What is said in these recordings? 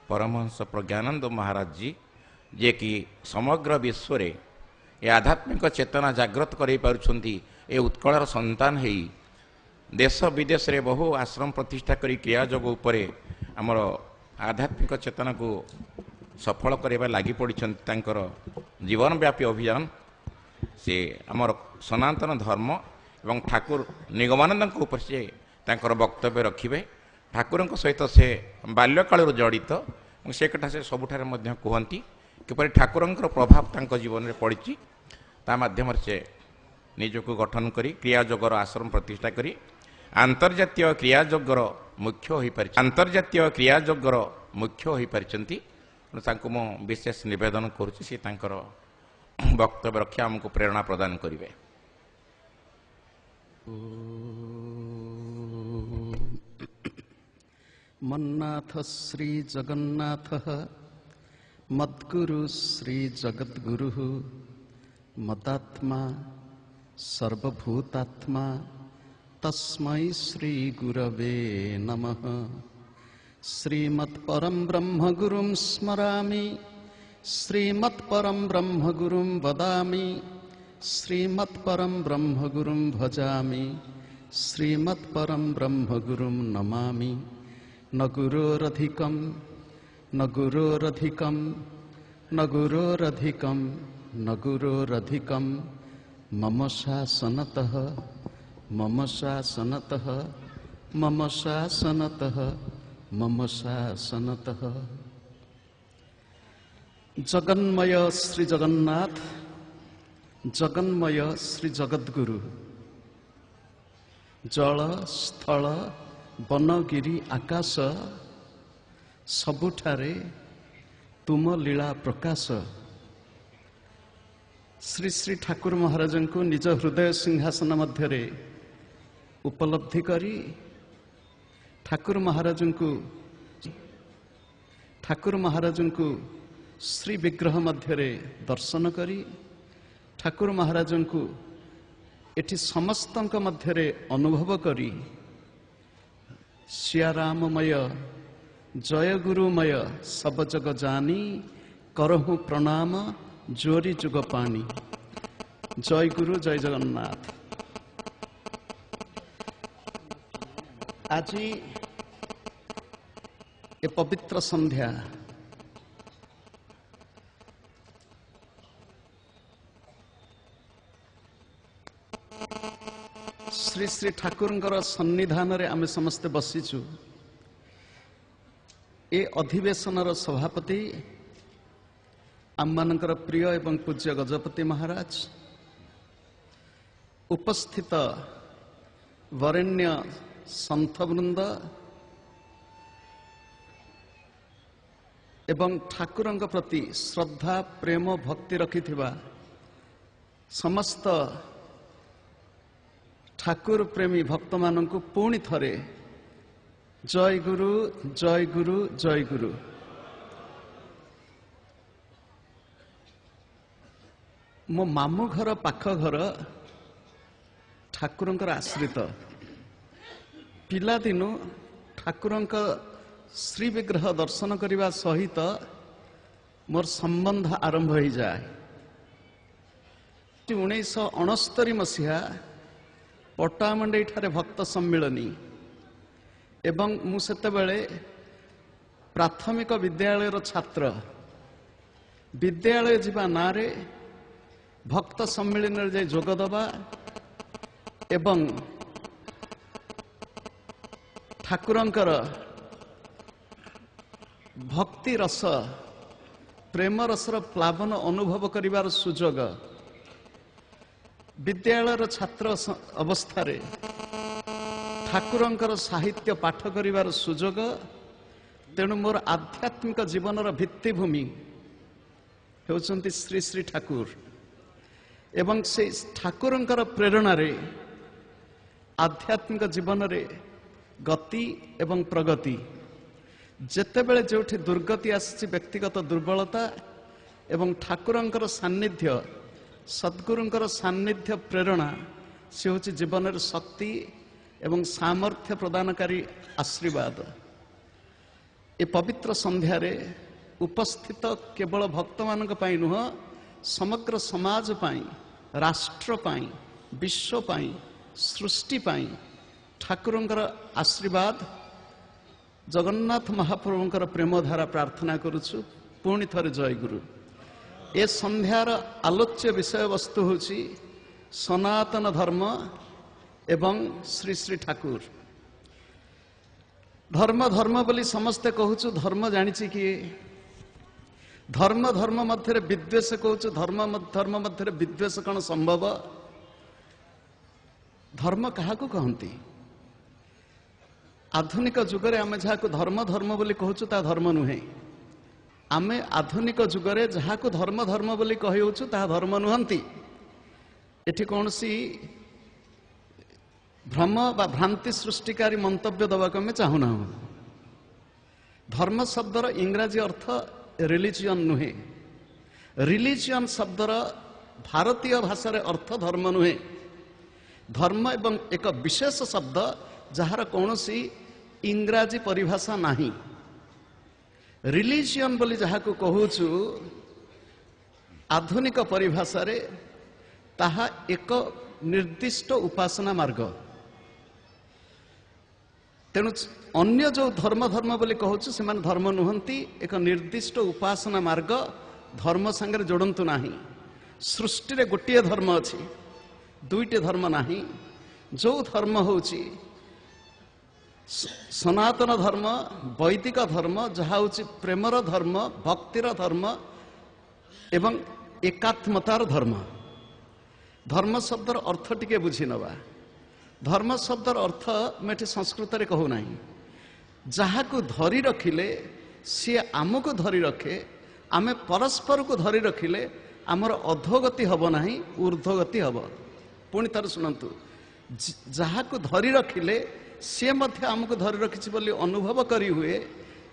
ପରମହଂସ ପ୍ରଜ୍ଞାନନ୍ଦ ମହାରାଜଜୀ, ଯିଏକି ସମଗ୍ର ବିଶ୍ୱରେ ଏ ଆଧ୍ୟାତ୍ମିକ ଚେତନା ଜାଗ୍ରତ କରାଇ ପାରୁଛନ୍ତି। ଏ ଉତ୍କଳର ସନ୍ତାନ ହେଇ ଦେଶ ବିଦେଶରେ ବହୁ ଆଶ୍ରମ ପ୍ରତିଷ୍ଠା କରି କ୍ରିୟାଯୋଗ ଉପରେ ଆମର ଆଧ୍ୟାତ୍ମିକ ଚେତନାକୁ ସଫଳ କରିବା ଲାଗି ପଡ଼ିଛନ୍ତି। ତାଙ୍କର ଜୀବନବ୍ୟାପୀ ଅଭିଯାନ ସେ ଆମର ସନାତନ ଧର୍ମ ଏବଂ ଠାକୁର ନିଗମାନନ୍ଦଙ୍କ ଉପରେ ସେ ତାଙ୍କର ବକ୍ତବ୍ୟ ରଖିବେ। ଠାକୁରଙ୍କ ସହିତ ସେ ବାଲ୍ୟକାଳରୁ ଜଡ଼ିତ ଏବଂ ସେ କଥା ସେ ସବୁଠାରେ ମଧ୍ୟ କୁହନ୍ତି, କିପରି ଠାକୁରଙ୍କର ପ୍ରଭାବ ତାଙ୍କ ଜୀବନରେ ପଡ଼ିଛି। ତା ମାଧ୍ୟମରେ ସେ ନିଜକୁ ଗଠନ କରି କ୍ରିୟାଯୋଗର ଆଶ୍ରମ ପ୍ରତିଷ୍ଠା କରି ଆନ୍ତର୍ଜାତୀୟ କ୍ରିୟାଯୋଗର ମୁଖ୍ୟ ହୋଇପାରିଛି, ଆନ୍ତର୍ଜାତୀୟ କ୍ରିୟାଯୋଗର ମୁଖ୍ୟ ହୋଇପାରିଛନ୍ତି। ତାଙ୍କୁ ମୁଁ ବିଶେଷ ନିବେଦନ କରୁଛି, ସେ ତାଙ୍କର ବକ୍ତବ୍ୟ ରଖି ଆମକୁ ପ୍ରେରଣା ପ୍ରଦାନ କରିବେ। ମନ୍ନାଥ ଶ୍ରୀ ଜଗନ୍ନାଥ ମଦ୍ଗୁରୁ ଶ୍ରୀ ଜଗଦ୍ଗୁରୁ ମଦାତ୍ମା ସର୍ବଭୂତାତ୍ମା ତସ୍ମୈ ଶ୍ରୀ ଗୁରବେ ନମଃ। ଶ୍ରୀମତ୍ପରं ବ୍ରହ୍ମ ଗୁରୁं ସ୍ମରାମି, ଶ୍ରୀମତ୍ପରं ବ୍ରହ୍ମ ଗୁରୁं ବଦାମି, ଶ୍ରୀମତ୍ପରं ବ୍ରହ୍ମ ଗୁରୁं ଭଜାମି, ଶ୍ରୀମତ୍ପରं ବ୍ରହ୍ମ ଗୁରୁं ନମାମି। ନ ଗୁରୋରଧିକಂ ନ ଗୁରୋରଧିକಂ ନ ଗୁରୋରଧିକಂ ନ ଗୁରୋରଧିକಂ ମମ ଶାସନତଃ ମମ ଶାସନତଃ ମମ ଶାସନତଃ ମମ ଶାସନତଃ। ଜଗନ୍ମୟ ଶ୍ରୀ ଜଗନ୍ନାଥ, ଜଗନ୍ମୟ ଶ୍ରୀ ଜଗଦ୍ଗୁରୁ, ଜଳ ସ୍ଥଳ ବନଗିରି ଆକାଶ ସବୁଠାରେ ତୁମ ଲୀଳା ପ୍ରକାଶ। ଶ୍ରୀ ଶ୍ରୀ ଠାକୁର ମହାରାଜଙ୍କୁ ନିଜ ହୃଦୟ ସିଂହାସନ ମଧ୍ୟରେ ଉପଲବ୍ଧି କରି ଠାକୁର ମହାରାଜଙ୍କୁ ଶ୍ରୀ ବିଗ୍ରହ ମଧ୍ୟରେ ଦର୍ଶନ କରି ଠାକୁର ମହାରାଜଙ୍କୁ ଏଠି ସମସ୍ତଙ୍କ ମଧ୍ୟରେ ଅନୁଭବ କରି ସିୟାରାମମୟ ଜୟଗୁରୁମୟ ସବ ଜଗ ଜାନି କରହୁଁ ପ୍ରଣାମ ଜୋରି ଯୁଗ ପାଣି। ଜୟ ଗୁରୁ, ଜୟ ଜଗନ୍ନାଥ। ଆଜି ଏ ପବିତ୍ର ସନ୍ଧ୍ୟା ଶ୍ରୀ ଶ୍ରୀ ଠାକୁରଙ୍କର ସନ୍ନିଧାନରେ ଆମେ ସମସ୍ତେ ବସିଛୁ। ଏ ଅଧିବେଶନର ସଭାପତି ଆମମାନଙ୍କର ପ୍ରିୟ ଏବଂ ପୂଜ୍ୟ ଗଜପତି ମହାରାଜ, ଉପସ୍ଥିତ ବରେଣ୍ୟ ସନ୍ଥବୃନ୍ଦ ଏବଂ ଠାକୁରଙ୍କ ପ୍ରତି ଶ୍ରଦ୍ଧା ପ୍ରେମ ଭକ୍ତି ରଖିଥିବା ସମସ୍ତ ଠାକୁର ପ୍ରେମୀ ଭକ୍ତମାନଙ୍କୁ ପୁଣି ଥରେ ଜୟ ଗୁରୁ, ଜୟ ଗୁରୁ, ଜୟ ଗୁରୁ। ମୋ ମାମୁଁ ଘର ପାଖ ଘର ଠାକୁରଙ୍କର ଆଶ୍ରିତ। ପିଲାଦିନୁ ଠାକୁରଙ୍କ ଶ୍ରୀ ବିଗ୍ରହ ଦର୍ଶନ କରିବା ସହିତ ମୋର ସମ୍ବନ୍ଧ ଆରମ୍ଭ ହୋଇଯାଏ। 1969 ମସିହା ପଟ୍ଟାମୁଣ୍ଡେଇ ଠାରେ ଭକ୍ତ ସମ୍ମିଳନୀ ଏବଂ ମୁଁ ସେତେବେଳେ ପ୍ରାଥମିକ ବିଦ୍ୟାଳୟର ଛାତ୍ର। ବିଦ୍ୟାଳୟ ଯିବା ନାଁରେ ଭକ୍ତ ସମ୍ମିଳନୀରେ ଯାଇ ଯୋଗ ଦେବା ଏବଂ ଠାକୁରଙ୍କର ଭକ୍ତି ରସ ପ୍ରେମ ରସର ପ୍ଲାବନ ଅନୁଭବ କରିବାର ସୁଯୋଗ ବିଦ୍ୟାଳୟର ଛାତ୍ର ଅବସ୍ଥାରେ ଠାକୁରଙ୍କର ସାହିତ୍ୟ ପାଠ କରିବାର ସୁଯୋଗ। ତେଣୁ ମୋର ଆଧ୍ୟାତ୍ମିକ ଜୀବନର ଭିତ୍ତିଭୂମି ହେଉଛନ୍ତି ଶ୍ରୀ ଶ୍ରୀ ଠାକୁର ଏବଂ ସେ ଠାକୁରଙ୍କର ପ୍ରେରଣାରେ ଆଧ୍ୟାତ୍ମିକ ଜୀବନରେ ଗତି ଏବଂ ପ୍ରଗତି। ଯେତେବେଳେ ଯେଉଁଠି ଦୁର୍ଗତି ଆସିଛି, ବ୍ୟକ୍ତିଗତ ଦୁର୍ବଳତା ଏବଂ ଠାକୁରଙ୍କର ସାନ୍ନିଧ୍ୟ, ସଦ୍ଗୁରୁଙ୍କର ସାନ୍ନିଧ୍ୟ ପ୍ରେରଣା, ସେ ହେଉଛି ଜୀବନରେ ଶକ୍ତି ଏବଂ ସାମର୍ଥ୍ୟ ପ୍ରଦାନକାରୀ ଆଶୀର୍ବାଦ। ଏ ପବିତ୍ର ସନ୍ଧ୍ୟାରେ ଉପସ୍ଥିତ କେବଳ ଭକ୍ତମାନଙ୍କ ପାଇଁ ନୁହଁ, ସମଗ୍ର ସମାଜ ପାଇଁ, ରାଷ୍ଟ୍ର ପାଇଁ, ବିଶ୍ୱ ପାଇଁ, ସୃଷ୍ଟି ପାଇଁ ଠାକୁରଙ୍କର ଆଶୀର୍ବାଦ, ଜଗନ୍ନାଥ ମହାପ୍ରଭୁଙ୍କର ପ୍ରେମଧାରା ପ୍ରାର୍ଥନା କରୁଛୁ। ପୁଣି ଥରେ ଜୟଗୁରୁ। ଏ ସନ୍ଧ୍ୟାର ଆଲୋଚ୍ୟ ବିଷୟବସ୍ତୁ ହେଉଛି ସନାତନ ଧର୍ମ ଏବଂ ଶ୍ରୀ ଶ୍ରୀ ଠାକୁର। ଧର୍ମ ଧର୍ମ ବୋଲି ସମସ୍ତେ କହୁଛୁ, ଧର୍ମ ଜାଣିଛି କିଏ? ଧର୍ମ ଧର୍ମ ମଧ୍ୟରେ ବିଦ୍ୱେଷ କହୁଛୁ, ଧର୍ମ ଧର୍ମ ମଧ୍ୟରେ ବିଦ୍ୱେଷ କ'ଣ ସମ୍ଭବ? ଧର୍ମ କାହାକୁ କହନ୍ତି? ଆଧୁନିକ ଯୁଗରେ ଆମେ ଯାହାକୁ ଧର୍ମ ଧର୍ମ ବୋଲି କହୁଛୁ ତାହା ଧର୍ମ ନୁହେଁ। ଆମେ ଆଧୁନିକ ଯୁଗରେ ଯାହାକୁ ଧର୍ମ ଧର୍ମ ବୋଲି କହିହେଉଛୁ ତାହା ଧର୍ମ ନୁହନ୍ତି। ଏଠି କୌଣସି ଭ୍ରମ ବା ଭ୍ରାନ୍ତି ସୃଷ୍ଟିକାରୀ ମନ୍ତବ୍ୟ ଦେବାକୁ ଆମେ ଚାହୁଁନାହୁଁ। ଧର୍ମ ଶବ୍ଦର ଇଂରାଜୀ ଅର୍ଥ ରିଲିଜିଅନ୍ ନୁହେଁ। ରିଲିଜିଅନ୍ ଶବ୍ଦର ଭାରତୀୟ ଭାଷାରେ ଅର୍ଥ ଧର୍ମ ନୁହେଁ। ଧର୍ମ ଏବଂ ଏକ ବିଶେଷ ଶବ୍ଦ ଯାହାର କୌଣସି ଇଂରାଜୀ ପରିଭାଷା ନାହିଁ। ରିଲିଜିଅନ୍ ବୋଲି ଯାହାକୁ କହୁଛୁ ଆଧୁନିକ ପରିଭାଷାରେ ତାହା ଏକ ନିର୍ଦ୍ଦିଷ୍ଟ ଉପାସନା ମାର୍ଗ। ତେଣୁ ଅନ୍ୟ ଯେଉଁ ଧର୍ମ ଧର୍ମ ବୋଲି କହୁଛୁ ସେମାନେ ଧର୍ମ ନୁହନ୍ତି, ଏକ ନିର୍ଦ୍ଦିଷ୍ଟ ଉପାସନା ମାର୍ଗ। ଧର୍ମ ସାଙ୍ଗରେ ଯୋଡ଼ନ୍ତୁ ନାହିଁ। ସୃଷ୍ଟିରେ ଗୋଟିଏ ଧର୍ମ ଅଛି, ଦୁଇଟି ଧର୍ମ ନାହିଁ। ଯେଉଁ ଧର୍ମ ହେଉଛି ସନାତନ ଧର୍ମ, ବୈଦିକ ଧର୍ମ, ଯାହା ହେଉଛି ପ୍ରେମର ଧର୍ମ, ଭକ୍ତିର ଧର୍ମ ଏବଂ ଏକାତ୍ମତାର ଧର୍ମ। ଧର୍ମ ଶବ୍ଦର ଅର୍ଥ ଟିକେ ବୁଝି ନେବା। ଧର୍ମ ଶବ୍ଦର ଅର୍ଥ ମୁଁ ଏଠି ସଂସ୍କୃତରେ କହୁନାହିଁ। ଯାହାକୁ ଧରି ରଖିଲେ ସିଏ ଆମକୁ ଧରି ରଖେ, ଆମେ ପରସ୍ପରକୁ ଧରି ରଖିଲେ ଆମର ଅଧୋଗତି ହେବ ନାହିଁ, ଉର୍ଦ୍ଧ୍ୱଗତି ହେବ। ପୁଣି ଥରେ ଶୁଣନ୍ତୁ, ଯାହାକୁ ଧରି ରଖିଲେ ସିଏ ମଧ୍ୟ ଆମକୁ ଧରି ରଖିଛି ବୋଲି ଅନୁଭବ କରି ହୁଏ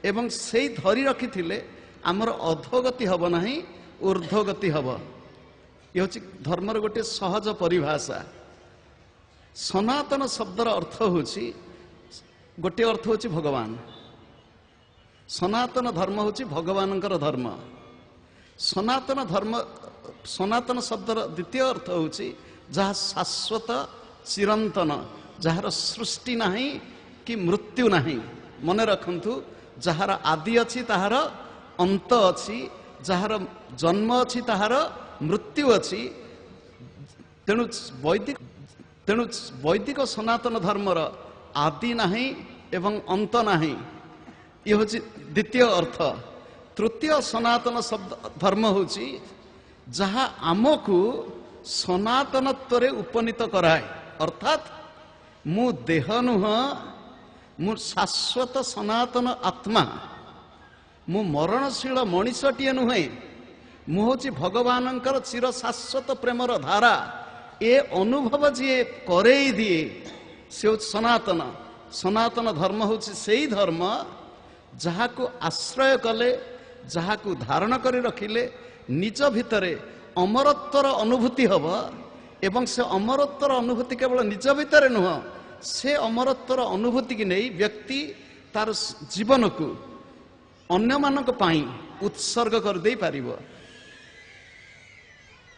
ଏବଂ ସେଇ ଧରି ରଖିଥିଲେ ଆମର ଅଧୋଗତି ହେବ ନାହିଁ, ଉର୍ଦ୍ଧ୍ୱଗତି ହେବ। ଇଏ ହେଉଛି ଧର୍ମର ଗୋଟିଏ ସହଜ ପରିଭାଷା। ସନାତନ ଶବ୍ଦର ଅର୍ଥ ହେଉଛି, ଗୋଟିଏ ଅର୍ଥ ହେଉଛି ଭଗବାନ। ସନାତନ ଧର୍ମ ହେଉଛି ଭଗବାନଙ୍କର ଧର୍ମ। ସନାତନ ଧର୍ମ, ସନାତନ ଶବ୍ଦର ଦ୍ୱିତୀୟ ଅର୍ଥ ହେଉଛି ଯାହା ଶାଶ୍ୱତ, ଚିରନ୍ତନ, ଯାହାର ସୃଷ୍ଟି ନାହିଁ କି ମୃତ୍ୟୁ ନାହିଁ। ମନେ ରଖନ୍ତୁ, ଯାହାର ଆଦି ଅଛି ତାହାର ଅନ୍ତ ଅଛି, ଯାହାର ଜନ୍ମ ଅଛି ତାହାର ମୃତ୍ୟୁ ଅଛି। ତେଣୁ ବୈଦିକ ସନାତନ ଧର୍ମର ଆଦି ନାହିଁ ଏବଂ ଅନ୍ତ ନାହିଁ। ଇଏ ହେଉଛି ଦ୍ୱିତୀୟ ଅର୍ଥ। ତୃତୀୟ ସନାତନ ଶବ୍ଦ ଧର୍ମ ହେଉଛି ଯାହା ଆମକୁ ସନାତନତ୍ୱରେ ଉପନୀତ କରାଏ। ଅର୍ଥାତ୍ ମୁଁ ଦେହ ନୁହଁ, ମୁଁ ଶାଶ୍ୱତ ସନାତନ ଆତ୍ମା। ମୁଁ ମରଣଶୀଳ ମଣିଷଟିଏ ନୁହେଁ, ମୁଁ ହେଉଛି ଭଗବାନଙ୍କର ଚିର ଶାଶ୍ୱତ ପ୍ରେମର ଧାରା। ଏ ଅନୁଭବ ଯିଏ କରେଇ ଦିଏ ସେ ହେଉଛି ସନାତନ। ସନାତନ ଧର୍ମ ହେଉଛି ସେଇ ଧର୍ମ ଯାହାକୁ ଆଶ୍ରୟ କଲେ, ଯାହାକୁ ଧାରଣ କରି ରଖିଲେ ନିଜ ଭିତରେ ଅମରତ୍ୱର ଅନୁଭୂତି ହେବ। ଏବଂ ସେ ଅମରତ୍ୱର ଅନୁଭୂତି କେବଳ ନିଜ ଭିତରେ ନୁହଁ, ସେ ଅମରତ୍ୱର ଅନୁଭୂତିକି ନେଇ ବ୍ୟକ୍ତି ତାର ଜୀବନକୁ ଅନ୍ୟମାନଙ୍କ ପାଇଁ ଉତ୍ସର୍ଗ କରିଦେଇ ପାରିବ।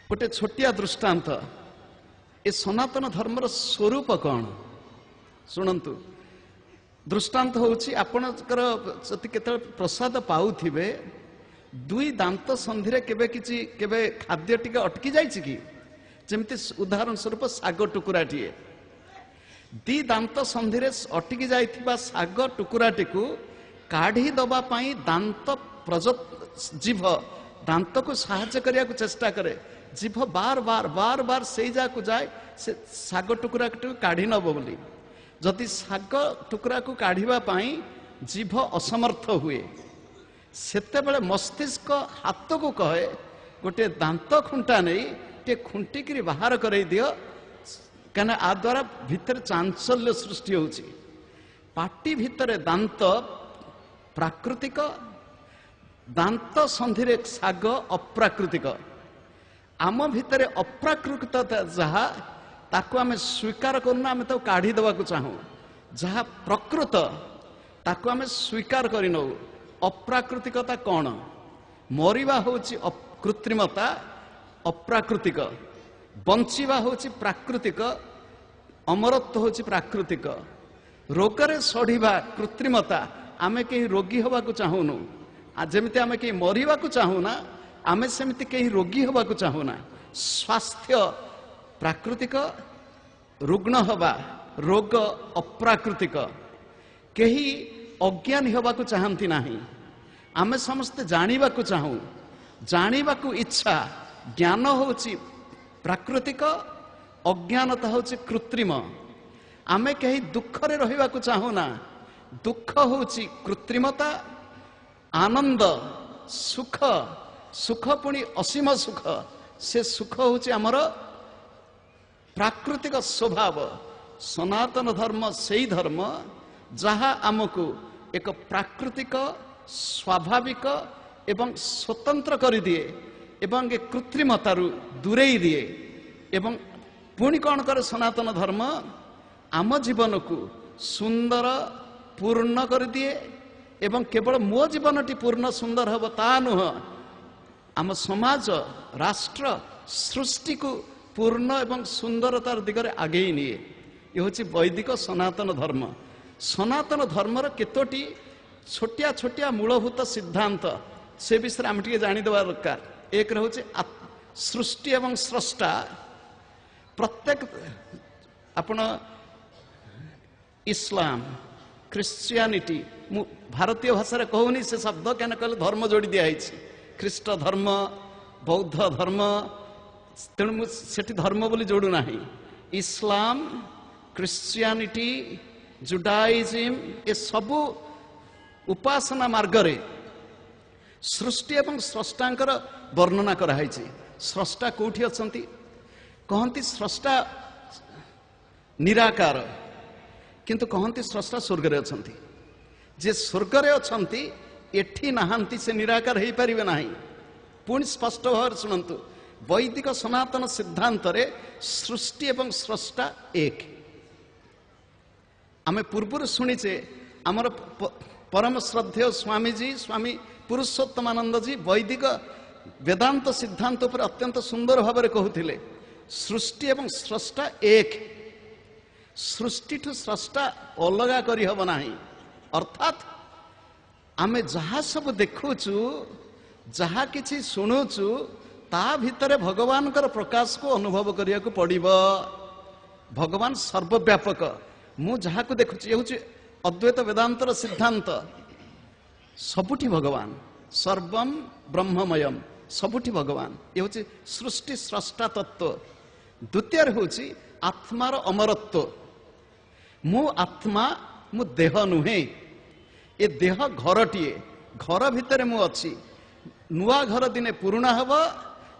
ଗୋଟେ ଛୋଟିଆ ଦୃଷ୍ଟାନ୍ତ, ଏ ସନାତନ ଧର୍ମର ସ୍ୱରୂପ କ'ଣ ଶୁଣନ୍ତୁ। ଦୃଷ୍ଟାନ୍ତ ହେଉଛି, ଆପଣଙ୍କର ଯଦି କେତେବେଳେ ପ୍ରସାଦ ପାଉଥିବେ, ଦୁଇ ଦାନ୍ତ ସନ୍ଧିରେ କେବେ କିଛି କେବେ ଖାଦ୍ୟ ଟିକେ ଅଟକି ଯାଇଛି କି? ଯେମିତି ଉଦାହରଣ ସ୍ୱରୂପ ଶାଗ ଟୁକୁରାଟିଏ, ଦି ଦାନ୍ତ ସନ୍ଧିରେ ଅଟକି ଯାଇଥିବା ଶାଗ ଟୁକୁରାଟିକୁ କାଢ଼ି ଦେବା ପାଇଁ ଦାନ୍ତ ଜିଭ ଦାନ୍ତକୁ ସାହାଯ୍ୟ କରିବାକୁ ଚେଷ୍ଟା କରେ। ଜିଭ ବାର ବାର ବାର ବାର ସେଇ ଜାଗାକୁ ଯାଏ, ସେ ଶାଗ ଟୁକୁରାଟିକୁ କାଢ଼ି ନେବ ବୋଲି। ଯଦି ଶାଗ ଟୁକୁରାକୁ କାଢ଼ିବା ପାଇଁ ଜିଭ ଅସମର୍ଥ ହୁଏ, ସେତେବେଳେ ମସ୍ତିଷ୍କ ହାତକୁ କହେ ଗୋଟିଏ ଦାନ୍ତ ଖୁଣ୍ଟା ନେଇ ଟିକେ ଖୁଣ୍ଟିକିରି ବାହାର କରେଇ ଦିଅ, କାହିଁକିନା ଆ ଦ୍ୱାରା ଭିତରେ ଚାଞ୍ଚଲ୍ୟ ସୃଷ୍ଟି ହେଉଛି। ପାଟି ଭିତରେ ଦାନ୍ତ ପ୍ରାକୃତିକ, ଦାନ୍ତ ସନ୍ଧିରେ ଶାଗ ଅପ୍ରାକୃତିକ। ଆମ ଭିତରେ ଅପ୍ରାକୃତିକତା ଯାହା, ତାକୁ ଆମେ ସ୍ୱୀକାର କରୁନା, ଆମେ ତାକୁ କାଢ଼ି ଦେବାକୁ ଚାହୁଁ। ଯାହା ପ୍ରକୃତ ତାକୁ ଆମେ ସ୍ୱୀକାର କରିନେଉ। ଅପ୍ରାକୃତିକତା କ'ଣ? ମରିବା ହେଉଛି କୃତ୍ରିମତା, ଅପ୍ରାକୃତିକ। ବଞ୍ଚିବା ହେଉଛି ପ୍ରାକୃତିକ, ଅମରତ୍ୱ ହେଉଛି ପ୍ରାକୃତିକ। ରୋଗରେ ସଢ଼ିବା କୃତ୍ରିମତା, ଆମେ କେହି ରୋଗୀ ହେବାକୁ ଚାହୁଁନୁ। ଯେମିତି ଆମେ କେହି ମରିବାକୁ ଚାହୁଁନା, ଆମେ ସେମିତି କେହି ରୋଗୀ ହେବାକୁ ଚାହୁଁନା। ସ୍ୱାସ୍ଥ୍ୟ ପ୍ରାକୃତିକ, ରୁଗ୍ଣ ହେବା ରୋଗ ଅପ୍ରାକୃତିକ। କେହି ଅଜ୍ଞାନୀ ହେବାକୁ ଚାହାନ୍ତି ନାହିଁ, ଆମେ ସମସ୍ତେ ଜାଣିବାକୁ ଚାହୁଁ, ଜାଣିବାକୁ ଇଚ୍ଛା। ଜ୍ଞାନ ହେଉଛି ପ୍ରାକୃତିକ, ଅଜ୍ଞାନତା ହେଉଛି କୃତ୍ରିମ। ଆମେ କେହି ଦୁଃଖରେ ରହିବାକୁ ଚାହୁଁନା, ଦୁଃଖ ହେଉଛି କୃତ୍ରିମତା। ଆନନ୍ଦ, ସୁଖ, ସୁଖ ପୁଣି ଅସୀମ ସୁଖ, ସେ ସୁଖ ହେଉଛି ଆମର ପ୍ରାକୃତିକ ସ୍ୱଭାବ। ସନାତନ ଧର୍ମ ସେଇ ଧର୍ମ ଯାହା ଆମକୁ ଏକ ପ୍ରାକୃତିକ, ସ୍ୱାଭାବିକ ଏବଂ ସ୍ୱତନ୍ତ୍ର କରିଦିଏ ଏବଂ ଏ କୃତ୍ରିମତାରୁ ଦୂରେଇ ଦିଏ। ଏବଂ ପୁଣି କ'ଣ କରେ ସନାତନ ଧର୍ମ? ଆମ ଜୀବନକୁ ସୁନ୍ଦର ପୂର୍ଣ୍ଣ କରିଦିଏ। ଏବଂ କେବଳ ମୋ ଜୀବନଟି ପୂର୍ଣ୍ଣ ସୁନ୍ଦର ହେବ ତା ନୁହଁ, ଆମ ସମାଜ, ରାଷ୍ଟ୍ର, ସୃଷ୍ଟିକୁ ପୂର୍ଣ୍ଣ ଏବଂ ସୁନ୍ଦରତାର ଦିଗରେ ଆଗେଇ ନିଏ। ଏ ହେଉଛି ବୈଦିକ ସନାତନ ଧର୍ମ। ସନାତନ ଧର୍ମର କେତୋଟି ଛୋଟିଆ ଛୋଟିଆ ମୂଳଭୂତ ସିଦ୍ଧାନ୍ତ, ସେ ବିଷୟରେ ଆମେ ଟିକେ ଜାଣିଦେବା ଦରକାର। ଏକରେ ହେଉଛି ସୃଷ୍ଟି ଏବଂ ସ୍ରଷ୍ଟା। ପ୍ରତ୍ୟେକ ଆପଣ ଇସଲାମ, ଖ୍ରୀଷ୍ଟିଆନିଟି, ମୁଁ ଭାରତୀୟ ଭାଷାରେ କହୁନି ସେ ଶବ୍ଦ, କାହିଁକି କହିଲେ ଧର୍ମ ଯୋଡ଼ି ଦିଆହେଇଛି, ଖ୍ରୀଷ୍ଟ ଧର୍ମ, ବୌଦ୍ଧ ଧର୍ମ, ତେଣୁ ମୁଁ ସେଠି ଧର୍ମ ବୋଲି ଯୋଡ଼ୁନାହିଁ। ଇସଲାମ, ଖ୍ରୀଷ୍ଟିଆନିଟି, ଜୁଡାଇଜିମ୍, ଏସବୁ ଉପାସନା ମାର୍ଗରେ ସୃଷ୍ଟି ଏବଂ ସ୍ରଷ୍ଟାଙ୍କର ବର୍ଣ୍ଣନା କରାହେଇଛି। ସ୍ରଷ୍ଟା କୋଉଠି ଅଛନ୍ତି? କହନ୍ତି ସ୍ରଷ୍ଟା ନିରାକାର, କିନ୍ତୁ କହନ୍ତି ସ୍ରଷ୍ଟା ସ୍ୱର୍ଗରେ ଅଛନ୍ତି। ଯେ ସ୍ୱର୍ଗରେ ଅଛନ୍ତି, ଏଠି ନାହାନ୍ତି, ସେ ନିରାକାର ହେଇପାରିବେ ନାହିଁ। ପୁଣି ସ୍ପଷ୍ଟ ଭାବରେ ଶୁଣନ୍ତୁ, ବୈଦିକ ସନାତନ ସିଦ୍ଧାନ୍ତରେ ସୃଷ୍ଟି ଏବଂ ସ୍ରଷ୍ଟା ଏକ। ଆମେ ପୂର୍ବରୁ ଶୁଣିଛେ, ଆମର ପରମ ଶ୍ରদ্ধେୟ ସ୍ୱାମୀଜୀ, ସ୍ୱାମୀ ପୁରୁଷୋତ୍ତମାନନ୍ଦଜୀ ବୈଦିକ ବେଦାନ୍ତ ସିଦ୍ଧାନ୍ତ ଉପରେ ଅତ୍ୟନ୍ତ ସୁନ୍ଦର ଭାବରେ କହୁଥିଲେ, ସୃଷ୍ଟି ଏବଂ ସ୍ରଷ୍ଟା ଏକ। ସୃଷ୍ଟିଠୁ ସ୍ରଷ୍ଟା ଅଲଗା କରିହେବ ନାହିଁ। ଅର୍ଥାତ୍ ଆମେ ଯାହା ସବୁ ଦେଖୁଛୁ, ଯାହା କିଛି ଶୁଣୁଛୁ, ତା ଭିତରେ ଭଗବାନଙ୍କର ପ୍ରକାଶକୁ ଅନୁଭବ କରିବାକୁ ପଡ଼ିବ। ଭଗବାନ ସର୍ବବ୍ୟାପକ। ମୁଁ ଯାହାକୁ ଦେଖୁଛି, ଏ ହେଉଛି ଅଦ୍ୱୈତ ବେଦାନ୍ତର ସିଦ୍ଧାନ୍ତ। ସବୁଠି ଭଗବାନ, ସର୍ବମ୍ ବ୍ରହ୍ମମୟମ୍, ସବୁଠି ଭଗବାନ। ଏ ହେଉଛି ସୃଷ୍ଟି ସ୍ରଷ୍ଟା ତତ୍ତ୍ୱ। ଦ୍ୱିତୀୟରେ ହେଉଛି ଆତ୍ମାର ଅମରତ୍ୱ। ମୁଁ ଆତ୍ମା, ମୁଁ ଦେହ ନୁହେଁ। ଏ ଦେହ ଘରଟିଏ, ଘର ଭିତରେ ମୁଁ ଅଛି। ନୂଆ ଘର ଦିନେ ପୁରୁଣା ହେବ,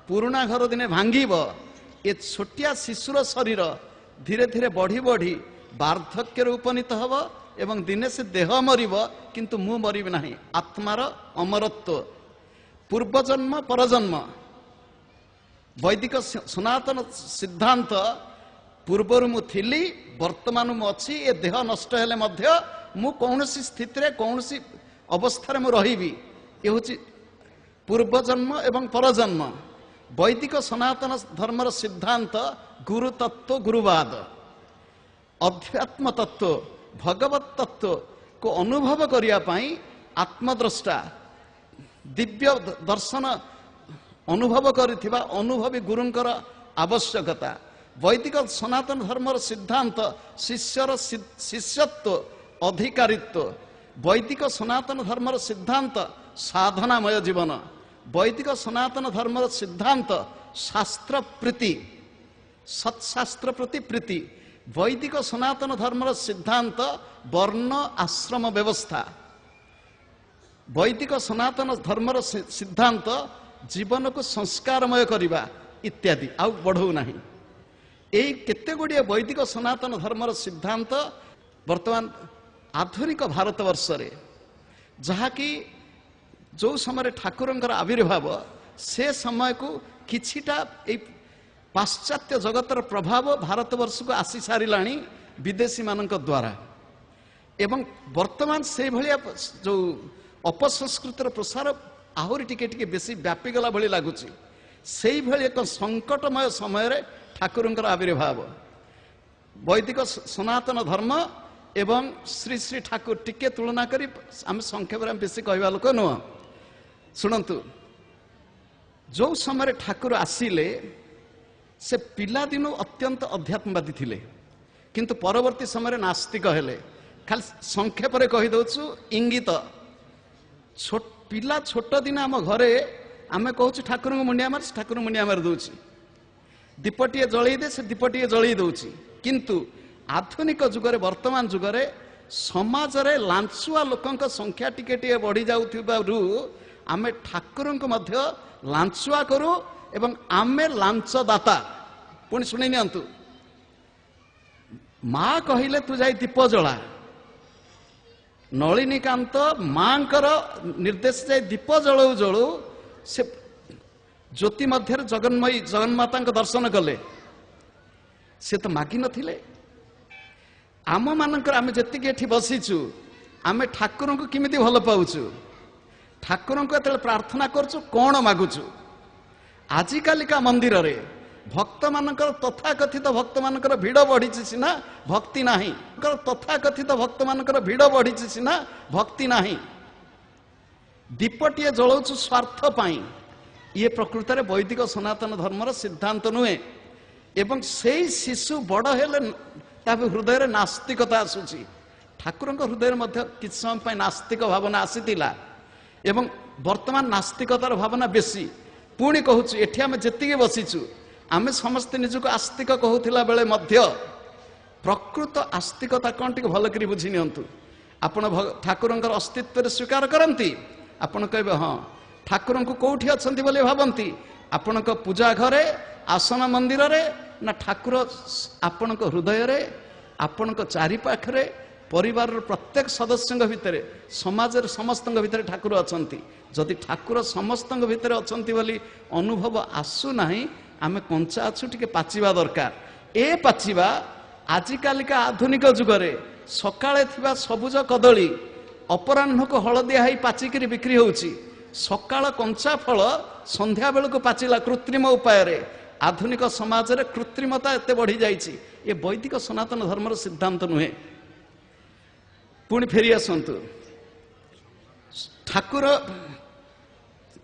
ପୁରୁଣା ଘର ଦିନେ ଭାଙ୍ଗିବ। ଏ ଛୋଟିଆ ଶିଶୁର ଶରୀର ଧୀରେ ଧୀରେ ବଢ଼ି ବଢ଼ି ବାର୍ଦ୍ଧକ୍ୟରେ ଉପନୀତ ହେବ ଏବଂ ଦିନେ ସେ ଦେହ ମରିବ, କିନ୍ତୁ ମୁଁ ମରିବି ନାହିଁ। ଆତ୍ମାର ଅମରତ୍ୱ। ପୂର୍ବଜନ୍ମ ପରଜନ୍ମ, ବୈଦିକ ସନାତନ ସିଦ୍ଧାନ୍ତ। ପୂର୍ବରୁ ମୁଁ ଥିଲି, ବର୍ତ୍ତମାନ ମୁଁ ଅଛି। ଏ ଦେହ ନଷ୍ଟ ହେଲେ ମଧ୍ୟ ମୁଁ କୌଣସି ସ୍ଥିତିରେ, କୌଣସି ଅବସ୍ଥାରେ ମୁଁ ରହିବି। ଏ ହେଉଛି ପୂର୍ବଜନ୍ମ ଏବଂ ପରଜନ୍ମ। ବୈଦିକ ସନାତନ ଧର୍ମର ସିଦ୍ଧାନ୍ତ ଗୁରୁତତ୍ତ୍ୱ, ଗୁରୁବାଦ, ଅଧ୍ୟାତ୍ମ ତତ୍ତ୍ୱ, ଭଗବତ ତତ୍ତ୍ୱକୁ ଅନୁଭବ କରିବା ପାଇଁ ଆତ୍ମଦ୍ରଷ୍ଟା, ଦିବ୍ୟ ଦର୍ଶନ ଅନୁଭବ କରିଥିବା ଅନୁଭବୀ ଗୁରୁଙ୍କର ଆବଶ୍ୟକତା। ବୈଦିକ ସନାତନ ଧର୍ମର ସିଦ୍ଧାନ୍ତ ଶିଷ୍ୟର ଶିଷ୍ୟତ୍ୱ, ଅଧିକାରିତ୍ୱ। ବୈଦିକ ସନାତନ ଧର୍ମର ସିଦ୍ଧାନ୍ତ ସାଧନାମୟ ଜୀବନ। ବୈଦିକ ସନାତନ ଧର୍ମର ସିଦ୍ଧାନ୍ତ ଶାସ୍ତ୍ର ପ୍ରୀତି, ସତ୍ଶାସ୍ତ୍ର ପ୍ରତି ପ୍ରୀତି। ବୈଦିକ ସନାତନ ଧର୍ମର ସିଦ୍ଧାନ୍ତ ବର୍ଣ୍ଣ ଆଶ୍ରମ ବ୍ୟବସ୍ଥା। ବୈଦିକ ସନାତନ ଧର୍ମର ସିଦ୍ଧାନ୍ତ ଜୀବନକୁ ସଂସ୍କାରମୟ କରିବା ଇତ୍ୟାଦି। ଆଉ ବଢ଼ଉ ନାହିଁ। ଏଇ କେତେ ଗୁଡ଼ିଏ ବୈଦିକ ସନାତନ ଧର୍ମର ସିଦ୍ଧାନ୍ତ ବର୍ତ୍ତମାନ ଆଧୁନିକ ଭାରତବର୍ଷରେ, ଯାହାକି ଯେଉଁ ସମୟରେ ଠାକୁରଙ୍କର ଆବିର୍ଭାବ, ସେ ସମୟକୁ କିଛିଟା ଏଇ ପାଶ୍ଚାତ୍ୟ ଜଗତର ପ୍ରଭାବ ଭାରତବର୍ଷକୁ ଆସି ସାରିଲାଣି ବିଦେଶୀମାନଙ୍କ ଦ୍ୱାରା। ଏବଂ ବର୍ତ୍ତମାନ ସେଇଭଳିଆ ଯେଉଁ ଅପସଂସ୍କୃତିର ପ୍ରସାର ଆହୁରି ଟିକେ ଟିକେ ବେଶୀ ବ୍ୟାପିଗଲା ଭଳି ଲାଗୁଛି। ସେଇଭଳି ଏକ ସଙ୍କଟମୟ ସମୟରେ ଠାକୁରଙ୍କର ଆବିର୍ଭାବ। ବୈଦିକ ସନାତନ ଧର୍ମ ଏବଂ ଶ୍ରୀ ଶ୍ରୀ ଠାକୁର ଟିକେ ତୁଳନା କରି ଆମେ ସଂକ୍ଷେପରେ ଆମେ ବେଶୀ କହିବା ଲୋକ ନୁହଁ। ଶୁଣନ୍ତୁ, ଯେଉଁ ସମୟରେ ଠାକୁର ଆସିଲେ ସେ ପିଲାଦିନୁ ଅତ୍ୟନ୍ତ ଅଧ୍ୟାତ୍ମବାଦୀ ଥିଲେ, କିନ୍ତୁ ପରବର୍ତ୍ତୀ ସମୟରେ ନାସ୍ତିକ ହେଲେ। ଖାଲି ସଂକ୍ଷେପରେ କହିଦେଉଛୁ ଇଙ୍ଗିତ। ପିଲା ଛୋଟ ଦିନ ଆମ ଘରେ ଆମେ କହୁଛୁ ଠାକୁରଙ୍କୁ ମୁଣ୍ଡିଆ ମାର, ସେ ଠାକୁରଙ୍କୁ ମୁଣ୍ଡିଆ ମାରି ଦେଉଛି। ଦୀପଟିଏ ଜଳେଇ ଦେ, ସେ ଦୀପଟିଏ ଜଳେଇ ଦେଉଛି। କିନ୍ତୁ ଆଧୁନିକ ଯୁଗରେ, ବର୍ତ୍ତମାନ ଯୁଗରେ ସମାଜରେ ଲାଞ୍ଚୁଆ ଲୋକଙ୍କ ସଂଖ୍ୟା ଟିକେ ଟିକେ ବଢ଼ି ଯାଉଥିବାରୁ ଆମେ ଠାକୁରଙ୍କୁ ମଧ୍ୟ ଲାଞ୍ଚୁଆ କରୁ ଏବଂ ଆମେ ଲାଞ୍ଚଦାତା। ପୁଣି ଶୁଣି ନିଅନ୍ତୁ, ମା କହିଲେ ତୁ ଯାଇ ଦୀପ ଜଳା, ନଳିନୀକାନ୍ତ ମାଙ୍କର ନିର୍ଦ୍ଦେଶ ଯାଇ ଦୀପ ଜଳଉ ଜଳୁ ସେ ଜ୍ୟୋତି ମଧ୍ୟରେ ଜଗନ୍ମୟୀ ଜଗନ୍ମାତାଙ୍କ ଦର୍ଶନ କଲେ। ସେ ତ ମାଗି ନଥିଲେ। ଆମମାନଙ୍କର ଆମେ ଯେତିକି ଏଠି ବସିଛୁ, ଆମେ ଠାକୁରଙ୍କୁ କେମିତି ଭଲ ପାଉଛୁ, ଠାକୁରଙ୍କୁ ଯେତେବେଳେ ପ୍ରାର୍ଥନା କରୁଛୁ କ'ଣ ମାଗୁଛୁ? ଆଜିକାଲିକା ମନ୍ଦିରରେ ଭକ୍ତମାନଙ୍କର, ତଥାକଥିତ ଭକ୍ତମାନଙ୍କର ଭିଡ଼ ବଢ଼ିଛି ସିନା ଭକ୍ତି ନାହିଁ। ତଥାକଥିତ ଭକ୍ତମାନଙ୍କର ଭିଡ଼ ବଢ଼ିଛି ସିନା ଭକ୍ତି ନାହିଁ। ଦୀପଟିଏ ଜଳାଉଛୁ ସ୍ୱାର୍ଥ ପାଇଁ। ଇଏ ପ୍ରକୃତରେ ବୈଦିକ ସନାତନ ଧର୍ମର ସିଦ୍ଧାନ୍ତ ନୁହେଁ। ଏବଂ ସେଇ ଶିଶୁ ବଡ଼ ହେଲେ ତା ହୃଦୟରେ ନାସ୍ତିକତା ଆସୁଛି। ଠାକୁରଙ୍କ ହୃଦୟରେ ମଧ୍ୟ କିଛି ସମୟ ପାଇଁ ନାସ୍ତିକ ଭାବନା ଆସିଥିଲା ଏବଂ ବର୍ତ୍ତମାନ ନାସ୍ତିକତାର ଭାବନା ବେଶୀ। ପୁଣି କହୁଛୁ, ଏଠି ଆମେ ଯେତିକି ବସିଛୁ ଆମେ ସମସ୍ତେ ନିଜକୁ ଆସ୍ତିକ କହୁଥିଲା ବେଳେ ମଧ୍ୟ ପ୍ରକୃତ ଆସ୍ତିକତା କ'ଣ ଟିକେ ଭଲ କରି ବୁଝି ନିଅନ୍ତୁ। ଆପଣ ଠାକୁରଙ୍କର ଅସ୍ତିତ୍ୱରେ ସ୍ୱୀକାର କରନ୍ତି? ଆପଣ କହିବେ ହଁ। ଠାକୁରଙ୍କୁ କୋଉଠି ଅଛନ୍ତି ବୋଲି ଭାବନ୍ତି? ଆପଣଙ୍କ ପୂଜା ଘରେ, ଆସନ ମନ୍ଦିରରେ, ନା ଠାକୁର ଆପଣଙ୍କ ହୃଦୟରେ, ଆପଣଙ୍କ ଚାରିପାଖରେ, ପରିବାରର ପ୍ରତ୍ୟେକ ସଦସ୍ୟଙ୍କ ଭିତରେ, ସମାଜରେ ସମସ୍ତଙ୍କ ଭିତରେ ଠାକୁର ଅଛନ୍ତି? ଯଦି ଠାକୁର ସମସ୍ତଙ୍କ ଭିତରେ ଅଛନ୍ତି ବୋଲି ଅନୁଭବ ଆସୁନାହିଁ, ଆମେ କଞ୍ଚା ଅଛୁ, ଟିକେ ପାଚିବା ଦରକାର। ଏ ପାଚିବା ଆଜିକାଲିକା ଆଧୁନିକ ଯୁଗରେ ସକାଳେ ଥିବା ସବୁଜ କଦଳୀ ଅପରାହ୍ନକୁ ହଳଦିଆ ହେଇ ପାଚିକିରି ବିକ୍ରି ହେଉଛି। ସକାଳ କଞ୍ଚା ଫଳ ସନ୍ଧ୍ୟା ବେଳକୁ ପାଚିଲା କୃତ୍ରିମ ଉପାୟରେ। ଆଧୁନିକ ସମାଜରେ କୃତ୍ରିମତା ଏତେ ବଢ଼ିଯାଇଛି। ଏ ବୈଦିକ ସନାତନ ଧର୍ମର ସିଦ୍ଧାନ୍ତ ନୁହେଁ। ପୁଣି ଫେରି ଆସନ୍ତୁ, ଠାକୁର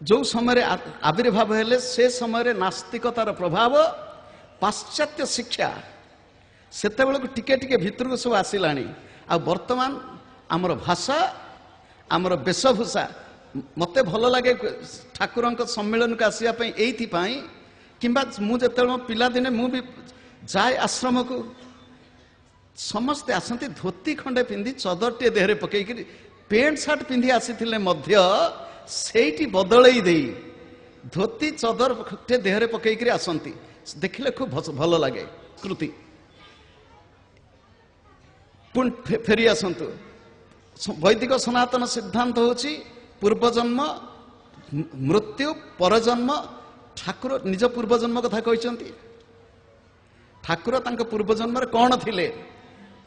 ଯେଉଁ ସମୟରେ ଆବିର୍ଭାବ ହେଲେ ସେ ସମୟରେ ନାସ୍ତିକତାର ପ୍ରଭାବ, ପାଶ୍ଚାତ୍ୟ ଶିକ୍ଷା ସେତେବେଳକୁ ଟିକେ ଟିକେ ଭିତରକୁ ସବୁ ଆସିଲାଣି। ଆଉ ବର୍ତ୍ତମାନ ଆମର ଭାଷା, ଆମର ବେଶଭୂଷା, ମୋତେ ଭଲ ଲାଗେ ଠାକୁରଙ୍କ ସମ୍ମିଳନୀକୁ ଆସିବା ପାଇଁ ଏଇଥିପାଇଁ, କିମ୍ବା ମୁଁ ଯେତେବେଳେ ମୋ ପିଲାଦିନେ ମୁଁ ବି ଯାଏ ଆଶ୍ରମକୁ, ସମସ୍ତେ ଆସନ୍ତି ଧୋତି ଖଣ୍ଡେ ପିନ୍ଧି, ଚଦରଟିଏ ଦେହରେ ପକେଇକିରି, ପ୍ୟାଣ୍ଟ ସାର୍ଟ ପିନ୍ଧି ଆସିଥିଲେ ମଧ୍ୟ ସେଇଠି ବଦଳେଇ ଦେଇ ଧୋତି ଚଦରଟେ ଦେହରେ ପକେଇକିରି ଆସନ୍ତି। ଦେଖିଲେ ଖୁବ୍ ଭଲ ଲାଗେ କୃତି। ପୁଣି ଫେରି ଆସନ୍ତୁ, ବୈଦିକ ସନାତନ ସିଦ୍ଧାନ୍ତ ହେଉଛି ପୂର୍ବଜନ୍ମ, ମୃତ୍ୟୁ, ପରଜନ୍ମ। ଠାକୁର ନିଜ ପୂର୍ବଜନ୍ମ କଥା କହିଛନ୍ତି। ଠାକୁର ତାଙ୍କ ପୂର୍ବଜନ୍ମରେ କ'ଣ ଥିଲେ?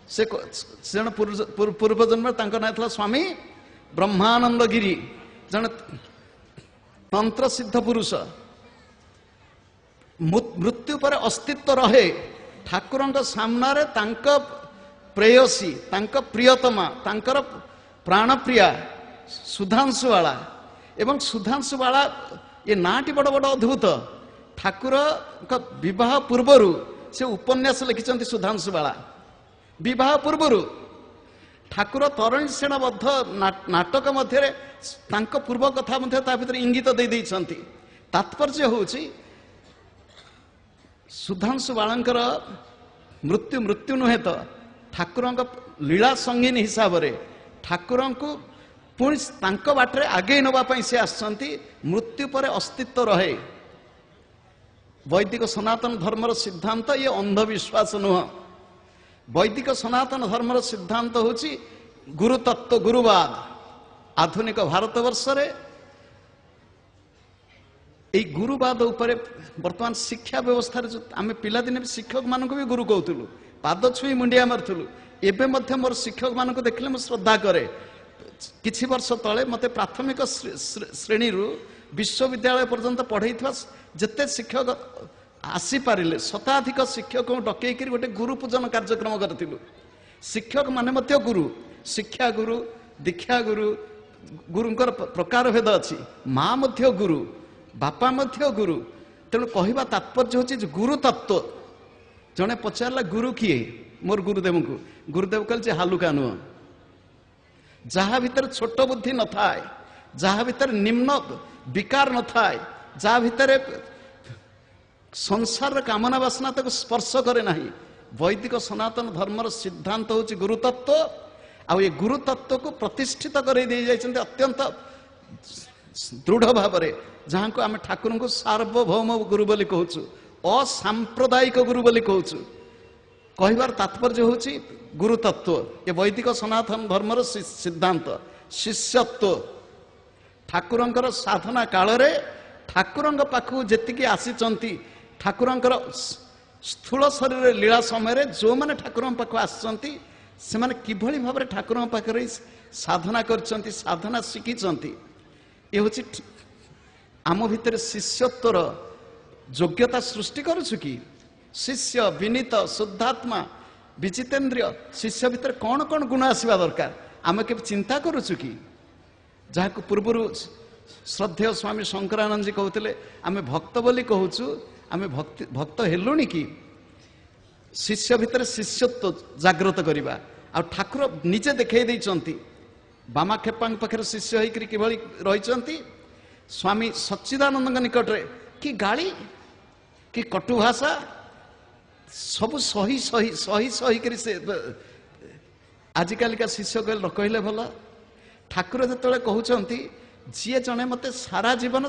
ସେ ଜଣେ ପୂର୍ବଜନ୍ମରେ ତାଙ୍କ ନାଁ ଥିଲା ସ୍ୱାମୀ ବ୍ରହ୍ମାନନ୍ଦ ଗିରି, ଜଣେ ତନ୍ତ୍ର ସିଦ୍ଧ ପୁରୁଷ। ମୃତ୍ୟୁ ପରେ ଅସ୍ତିତ୍ୱ ରହେ। ଠାକୁରଙ୍କ ସାମ୍ନାରେ ତାଙ୍କ ପ୍ରେୟସୀ, ତାଙ୍କ ପ୍ରିୟତମା, ତାଙ୍କର ପ୍ରାଣପ୍ରିୟା ସୁଧାଂଶୁବାଳା। ଏବଂ ସୁଧାଂଶୁବାଳା ଏ ନାଁଟି ବଡ଼ ବଡ଼ ଅଦ୍ଭୁତ। ଠାକୁରଙ୍କ ବିବାହ ପୂର୍ବରୁ ସେ ଉପନ୍ୟାସ ଲେଖିଛନ୍ତି ସୁଧାଂଶୁବାଳା। ବିବାହ ପୂର୍ବରୁ ଠାକୁର ତରଣୀସେନ ବଦ୍ଧ ନାଟକ ମଧ୍ୟରେ ତାଙ୍କ ପୂର୍ବ କଥା ମଧ୍ୟ ତା ଭିତରେ ଇଙ୍ଗିତ ଦେଇ ଦେଇଛନ୍ତି। ତାତ୍ପର୍ଯ୍ୟ ହେଉଛି ସୁଧାଂଶୁ ବାଳାଙ୍କର ମୃତ୍ୟୁ ମୃତ୍ୟୁ ନୁହେଁ ତ, ଠାକୁରଙ୍କ ଲୀଳା ସଙ୍ଗିନୀ ହିସାବରେ ଠାକୁରଙ୍କୁ ପୁଣି ତାଙ୍କ ବାଟରେ ଆଗେଇ ନେବା ପାଇଁ ସେ ଆସିଛନ୍ତି। ମୃତ୍ୟୁ ପରେ ଅସ୍ତିତ୍ୱ ରହେ। ବୈଦିକ ସନାତନ ଧର୍ମର ସିଦ୍ଧାନ୍ତ ଇଏ ଅନ୍ଧବିଶ୍ୱାସ ନୁହଁ। ବୈଦିକ ସନାତନ ଧର୍ମର ସିଦ୍ଧାନ୍ତ ହେଉଛି ଗୁରୁତତ୍ତ୍ୱ, ଗୁରୁବାଦ। ଆଧୁନିକ ଭାରତବର୍ଷରେ ଏଇ ଗୁରୁବାଦ ଉପରେ ବର୍ତ୍ତମାନ ଶିକ୍ଷା ବ୍ୟବସ୍ଥାରେ ଯେଉଁ ଆମେ ପିଲାଦିନେ ବି ଶିକ୍ଷକମାନଙ୍କୁ ବି ଗୁରୁ କହୁଥିଲୁ, ପାଦ ଛୁଇଁ ମୁଣ୍ଡିଆ ମାରୁଥିଲୁ। ଏବେ ମଧ୍ୟ ମୋର ଶିକ୍ଷକମାନଙ୍କୁ ଦେଖିଲେ ମୁଁ ଶ୍ରଦ୍ଧା କରେ। କିଛି ବର୍ଷ ତଳେ ମୋତେ ପ୍ରାଥମିକ ଶ୍ରେଣୀରୁ ବିଶ୍ୱବିଦ୍ୟାଳୟ ପର୍ଯ୍ୟନ୍ତ ପଢ଼େଇଥିବା ଯେତେ ଶିକ୍ଷକ ଆସିପାରିଲେ, ଶତାଧିକ ଶିକ୍ଷକଙ୍କୁ ଡକେଇକିରି ଗୋଟେ ଗୁରୁ ପୂଜନ କାର୍ଯ୍ୟକ୍ରମ କରିଥିଲୁ। ଶିକ୍ଷକମାନେ ମଧ୍ୟ ଗୁରୁ, ଶିକ୍ଷା ଗୁରୁ, ଦୀକ୍ଷା ଗୁରୁ, ଗୁରୁଙ୍କର ପ୍ରକାର ଭେଦ ଅଛି। ମା ମଧ୍ୟ ଗୁରୁ, ବାପା ମଧ୍ୟ ଗୁରୁ। ତେଣୁ କହିବା ତାତ୍ପର୍ଯ୍ୟ ହେଉଛି ଯେ ଗୁରୁ ତତ୍ତ୍ୱ। ଜଣେ ପଚାରିଲା ଗୁରୁ କିଏ ମୋର ଗୁରୁଦେବଙ୍କୁ, ଗୁରୁଦେବ କହିଲେ ଯେ ହାଲୁକା ନୁହଁ, ଯାହା ଭିତରେ ଛୋଟ ବୁଦ୍ଧି ନଥାଏ, ଯାହା ଭିତରେ ନିମ୍ନ ବିକାର ନଥାଏ, ଯାହା ଭିତରେ ସଂସାରର କାମନା ବାସନା ତାକୁ ସ୍ପର୍ଶ କରେ ନାହିଁ। ବୈଦିକ ସନାତନ ଧର୍ମର ସିଦ୍ଧାନ୍ତ ହେଉଛି ଗୁରୁତତ୍ତ୍ୱ। ଆଉ ଏ ଗୁରୁତତ୍ତ୍ୱକୁ ପ୍ରତିଷ୍ଠିତ କରାଇ ଦେଇ ଯାଇଛନ୍ତି ଅତ୍ୟନ୍ତ ଦୃଢ଼ ଭାବରେ, ଯାହାଙ୍କୁ ଆମେ ଠାକୁରଙ୍କୁ ସାର୍ବଭୌମ ଗୁରୁ ବୋଲି କହୁଛୁ, ଅସାମ୍ପ୍ରଦାୟିକ ଗୁରୁ ବୋଲି କହୁଛୁ। କହିବାର ତାତ୍ପର୍ଯ୍ୟ ହେଉଛି ଗୁରୁତତ୍ତ୍ୱ, ଏ ବୈଦିକ ସନାତନ ଧର୍ମର ସିଦ୍ଧାନ୍ତ। ଶିଷ୍ୟତ୍ୱ, ଠାକୁରଙ୍କର ସାଧନା କାଳରେ ଠାକୁରଙ୍କ ପାଖକୁ ଯେତିକି ଆସିଛନ୍ତି, ଠାକୁରଙ୍କର ସ୍ଥୂଳ ଶରୀରରେ ଲୀଳା ସମୟରେ ଯେଉଁମାନେ ଠାକୁରଙ୍କ ପାଖକୁ ଆସିଛନ୍ତି, ସେମାନେ କିଭଳି ଭାବରେ ଠାକୁରଙ୍କ ପାଖରେ ସାଧନା କରିଛନ୍ତି, ସାଧନା ଶିଖିଛନ୍ତି, ଏ ହେଉଛି ଆମ ଭିତରେ ଶିଷ୍ୟତ୍ୱର ଯୋଗ୍ୟତା ସୃଷ୍ଟି କରୁଛୁ କି? ଶିଷ୍ୟ ବିନୀତ ଶୁଦ୍ଧାତ୍ମା ବିଜିତେନ୍ଦ୍ରିୟ, ଶିଷ୍ୟ ଭିତରେ କ'ଣ କ'ଣ ଗୁଣ ଆସିବା ଦରକାର ଆମେ କେବେ ଚିନ୍ତା କରୁଛୁ କି? ଯାହାକୁ ପୂର୍ବରୁ ଶ୍ରଦ୍ଧେୟ ସ୍ୱାମୀ ଶଙ୍କରାନନ୍ଦଜୀ କହୁଥିଲେ, ଆମେ ଭକ୍ତ ବୋଲି କହୁଛୁ, ଆମେ ଭକ୍ତ ହେଲୁଣି କି? ଶିଷ୍ୟ ଭିତରେ ଶିଷ୍ୟତ୍ୱ ଜାଗ୍ରତ କରିବା। ଆଉ ଠାକୁର ନିଜେ ଦେଖେଇ ଦେଇଛନ୍ତି, ବାମାକ୍ଷେପାଙ୍କ ପାଖରେ ଶିଷ୍ୟ ହେଇକରି କିଭଳି ରହିଛନ୍ତି, ସ୍ୱାମୀ ସଚ୍ଚିଦାନନ୍ଦଙ୍କ ନିକଟରେ କି ଗାଳି କି କଟୁ ଭାଷା ସବୁ ସହି ସହି ସହି ସହିକରି ସେ ଆଜିକାଲିକା ଶିଷ୍ୟ କହିଲେ ନ କହିଲେ ଭଲ। ଠାକୁର ଯେତେବେଳେ କହୁଛନ୍ତି ଯିଏ ଜଣେ ମୋତେ ସାରା ଜୀବନ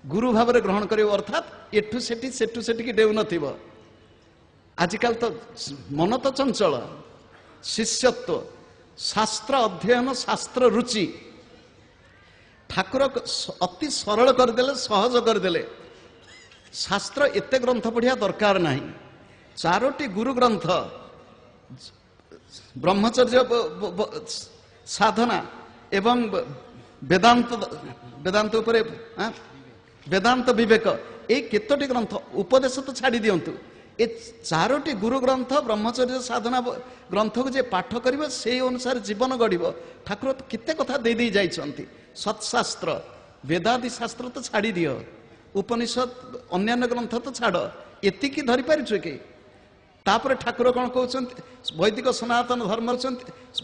ଗୁରୁ ଭାବରେ ଗ୍ରହଣ କରିବ, ଅର୍ଥାତ୍ ଏଠୁ ସେଠି ସେଠୁ ସେଠିକି ଡେଉନଥିବ। ଆଜିକାଲି ତ ମନ ତ ଚଞ୍ଚଳ। ଶିଷ୍ୟତ୍ୱ, ଶାସ୍ତ୍ର ଅଧ୍ୟୟନ, ଶାସ୍ତ୍ର ରୁଚି ଠାକୁର ଅତି ସରଳ କରିଦେଲେ, ସହଜ କରିଦେଲେ। ଶାସ୍ତ୍ର ଏତେ ଗ୍ରନ୍ଥ ପଢ଼ିବା ଦରକାର ନାହିଁ। ଚାରୋଟି ଗୁରୁ ଗ୍ରନ୍ଥ, ବ୍ରହ୍ମଚର୍ଯ୍ୟ ସାଧନା ଏବଂ ବେଦାନ୍ତ, ବେଦାନ୍ତ ଉପରେ ବେଦାନ୍ତ ବିବେକ, ଏଇ କେତୋଟି ଗ୍ରନ୍ଥ, ଉପଦେଶ ତ ଛାଡ଼ି ଦିଅନ୍ତୁ, ଏ ଚାରୋଟି ଗୁରୁ ଗ୍ରନ୍ଥ ବ୍ରହ୍ମଚର୍ଯ୍ୟ ସାଧନା ଗ୍ରନ୍ଥକୁ ଯେ ପାଠ କରିବ ସେଇ ଅନୁସାରେ ଜୀବନ ଗଢ଼ିବ। ଠାକୁର କେତେ କଥା ଦେଇ ଦେଇ ଯାଇଛନ୍ତି। ସତ୍ଶାସ୍ତ୍ର, ବେଦାଦି ଶାସ୍ତ୍ର ତ ଛାଡ଼ି ଦିଅ, ଉପନିଷଦ ଅନ୍ୟାନ୍ୟ ଗ୍ରନ୍ଥ ତ ଛାଡ଼, ଏତିକି ଧରିପାରିଛୁ କି? ତାପରେ ଠାକୁର କ'ଣ କହୁଛନ୍ତି? ବୈଦିକ ସନାତନ ଧର୍ମର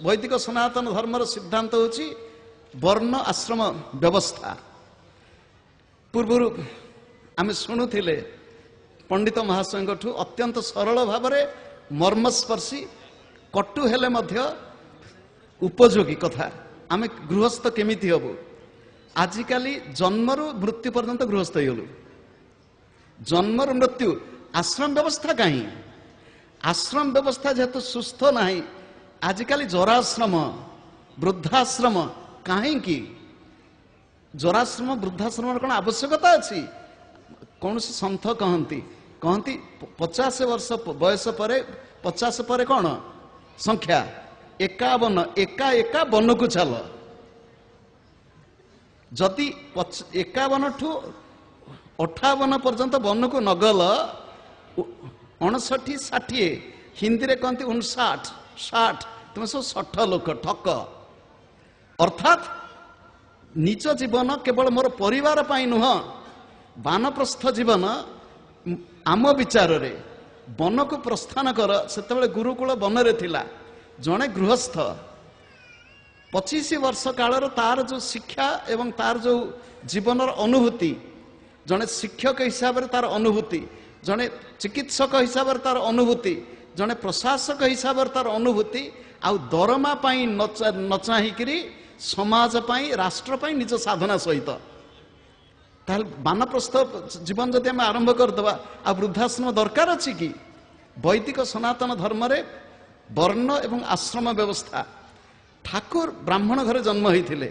ବୈଦିକ ସନାତନ ଧର୍ମର ସିଦ୍ଧାନ୍ତ ହେଉଛି ବର୍ଣ୍ଣ ଆଶ୍ରମ ବ୍ୟବସ୍ଥା। ପୂର୍ବରୁ ଆମେ ଶୁଣୁଥିଲେ ପଣ୍ଡିତ ମହାଶୟଙ୍କଠୁ ଅତ୍ୟନ୍ତ ସରଳ ଭାବରେ ମର୍ମସ୍ପର୍ଶୀ, କଟୁ ହେଲେ ମଧ୍ୟ ଉପଯୋଗୀ କଥା। ଆମେ ଗୃହସ୍ଥ କେମିତି ହବୁ? ଆଜିକାଲି ଜନ୍ମରୁ ମୃତ୍ୟୁ ପର୍ଯ୍ୟନ୍ତ ଗୃହସ୍ଥ ହେଇଗଲୁ। ଜନ୍ମରୁ ମୃତ୍ୟୁ, ଆଶ୍ରମ ବ୍ୟବସ୍ଥା କାହିଁ? ଆଶ୍ରମ ବ୍ୟବସ୍ଥା ଯେହେତୁ ସୁସ୍ଥ ନାହିଁ, ଆଜିକାଲି ଜରାଶ୍ରମ, ବୃଦ୍ଧାଶ୍ରମ କାହିଁକି? ଜରାଶ୍ରମ ବୃଦ୍ଧାଶ୍ରମର କ'ଣ ଆବଶ୍ୟକତା ଅଛି? କୌଣସି ସନ୍ଥ କହନ୍ତି 50 ବର୍ଷ ବୟସ ପରେ, 50 ପରେ କ'ଣ ସଂଖ୍ୟା 51, ଏକା ଏକା ବନକୁ ଚାଲ। ଯଦି 51 ଠୁ 58 ପର୍ଯ୍ୟନ୍ତ ବନକୁ ନଗଲ, 59 60, ହିନ୍ଦୀରେ କହନ୍ତି 59 60, ତୁମେ ସବୁ ଷଠ ଲୋକ, ଠକ। ଅର୍ଥାତ୍ ନିଜ ଜୀବନ କେବଳ ମୋର ପରିବାର ପାଇଁ ନୁହଁ, ବାନପ୍ରସ୍ଥ ଜୀବନ ଆମ ବିଚାରରେ ବନକୁ ପ୍ରସ୍ଥାନ କର। ସେତେବେଳେ ଗୁରୁକୁଳ ବନରେ ଥିଲା। ଜଣେ ଗୃହସ୍ଥ 25 ବର୍ଷ କାଳର ତାର ଯେଉଁ ଶିକ୍ଷା ଏବଂ ତାର ଯେଉଁ ଜୀବନର ଅନୁଭୂତି, ଜଣେ ଶିକ୍ଷକ ହିସାବରେ ତାର ଅନୁଭୂତି, ଜଣେ ଚିକିତ୍ସକ ହିସାବରେ ତାର ଅନୁଭୂତି, ଜଣେ ପ୍ରଶାସକ ହିସାବରେ ତାର ଅନୁଭୂତି, ଆଉ ଦରମା ପାଇଁ ନ ଚାହିଁକିରି ସମାଜ ପାଇଁ, ରାଷ୍ଟ୍ର ପାଇଁ ନିଜ ସାଧନା ସହିତ, ତାହେଲେ ବାନପ୍ରସ୍ଥ ଜୀବନ ଯଦି ଆମେ ଆରମ୍ଭ କରିଦେବା, ଆଉ ବୃଦ୍ଧାଶ୍ରମ ଦରକାର ଅଛି କି? ବୈଦିକ ସନାତନ ଧର୍ମରେ ବର୍ଣ୍ଣ ଏବଂ ଆଶ୍ରମ ବ୍ୟବସ୍ଥା। ଠାକୁର ବ୍ରାହ୍ମଣ ଘରେ ଜନ୍ମ ହୋଇଥିଲେ।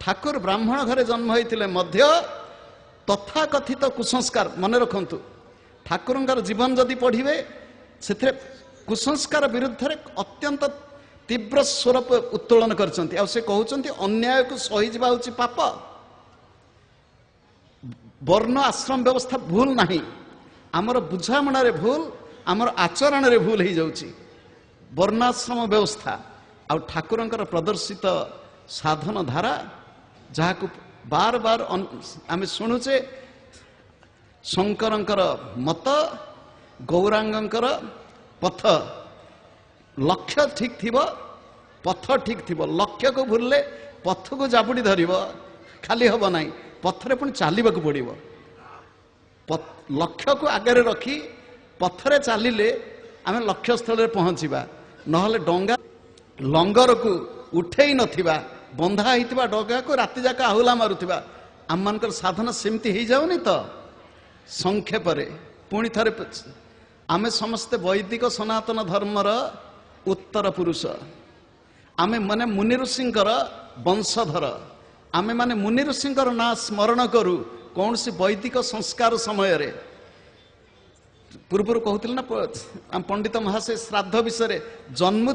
ଠାକୁର ବ୍ରାହ୍ମଣ ଘରେ ଜନ୍ମ ହୋଇଥିଲେ ମଧ୍ୟ ତଥାକଥିତ କୁସଂସ୍କାର, ମନେ ରଖନ୍ତୁ, ଠାକୁରଙ୍କର ଜୀବନ ଯଦି ପଢ଼ିବେ ସେଥିରେ କୁସଂସ୍କାର ବିରୁଦ୍ଧରେ ଅତ୍ୟନ୍ତ ତୀବ୍ର ସ୍ୱର ଉତ୍ତୋଳନ କରିଛନ୍ତି। ଆଉ ସେ କହୁଛନ୍ତି ଅନ୍ୟାୟକୁ ସହିଯିବା ହେଉଛି ପାପ। ବର୍ଣ୍ଣ ଆଶ୍ରମ ବ୍ୟବସ୍ଥା ଭୁଲ ନାହିଁ, ଆମର ବୁଝାମଣାରେ ଭୁଲ, ଆମର ଆଚରଣରେ ଭୁଲ ହେଇଯାଉଛି। ବର୍ଣ୍ଣାଶ୍ରମ ବ୍ୟବସ୍ଥା ଆଉ ଠାକୁରଙ୍କର ପ୍ରଦର୍ଶିତ ସାଧନ ଧାରା, ଯାହାକୁ ବାର ବାର ଆମେ ଶୁଣୁଛେ, ଶଙ୍କରଙ୍କର ମତ, ଗୌରାଙ୍ଗଙ୍କର ପଥ। ଲକ୍ଷ୍ୟ ଠିକ ଥିବ, ପଥ ଠିକ ଥିବ। ଲକ୍ଷ୍ୟକୁ ଭୁଲିଲେ ପଥକୁ ଜାବୁଡ଼ି ଧରିବ, ଖାଲି ହବ ନାହିଁ, ପଥରେ ପୁଣି ଚାଲିବାକୁ ପଡ଼ିବ। ଲକ୍ଷ୍ୟକୁ ଆଗରେ ରଖି ପଥରେ ଚାଲିଲେ ଆମେ ଲକ୍ଷ୍ୟସ୍ଥଳରେ ପହଞ୍ଚିବା, ନହେଲେ ଡଙ୍ଗା ଲଙ୍ଗରକୁ ଉଠେଇ ନଥିବା, ବନ୍ଧା ହେଇଥିବା ଡଙ୍ଗାକୁ ରାତି ଯାକ ଆହୁଲା ମାରୁଥିବା। ଆମମାନଙ୍କର ସାଧନା ସେମିତି ହେଇଯାଉନି ତ? ସଂକ୍ଷେପରେ ପୁଣି ଥରେ, ଆମେ ସମସ୍ତେ ବୈଦିକ ସନାତନ ଧର୍ମର ଉତ୍ତର ପୁରୁଷ। ଆମେ ମାନେ ମୁନି ଋଷିଙ୍କର ବଂଶଧର। ଆମେ ମାନେ ମୁନି ଋଷିଙ୍କର ନାଁ ସ୍ମରଣ କରୁ କୌଣସି ବୈଦିକ ସଂସ୍କାର ସମୟରେ। ପୂର୍ବରୁ କହୁଥିଲେ ନା ଆମ ପଣ୍ଡିତ ମହାଶୟ ଶ୍ରାଦ୍ଧ ବିଷୟରେ, ଜନ୍ମ